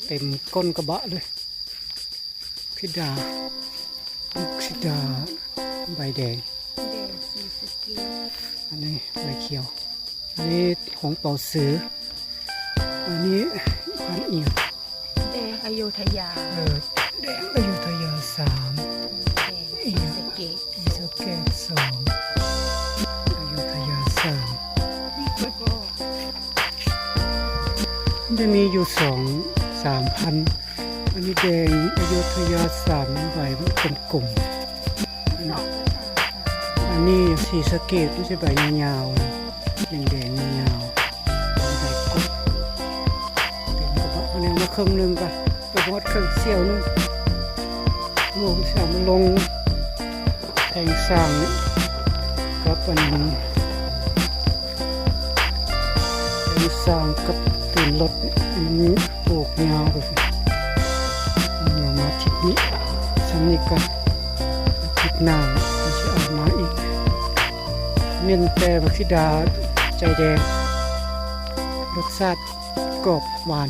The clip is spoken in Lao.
ເຕັມກົ້ນກະບະເລີຍ. ພິດາ ມຸກສິດາ ໃບແດງ ແດງ ສີສະເກດ ອັນນີ້ໃບຂຽວ. ອັນນີ້ຂອງເປົາສື. ອັນນີ້ພັນອີ່ຫຍັງ? ແດງອະໂຍທະຍາ. ເອີ ແດງອະໂຍທະຍາສາມ. ແດງ ອີ່ຫຍັງ? ສີສະເກດ ສີສະເກດສອງ ອະໂຍທະຍາສາມ. ມັນຈະມີຢູ່ສອງສາມພັນ. ອັນນີ້ແດງອະໂຍທະຍາສາມ ໃບມັນກົມໆ. ອັນນີ້ສີສະເກດ ມັນຊິໃບຍາວໆ ແດງໆຍາວໆ ໃບກົມ. ເຕັມກະບະ ເອົາມາເຄິ່ງໜຶ່ງກະ ໄປຮອດເຄິ່ງສ່ຽວໜຶ່ງ. ໂອ້ ຊິເອົາມາລົງແທງສ້າງນີ້ ກັບອັນ ແທງສ້າງກັບຕີນລົດນີ້ ມັນປູກຍາວໄປພຸ້ນ. ເອົາມາທິດນີ້ ຊ່ຳນີ້ກະທິດໜ້າ ຊິເອົາມາອີກ. ເນັ້ນແຕ່ບັກຂິດາໃຈແດງ ລົດຊາດກອບຫວານ.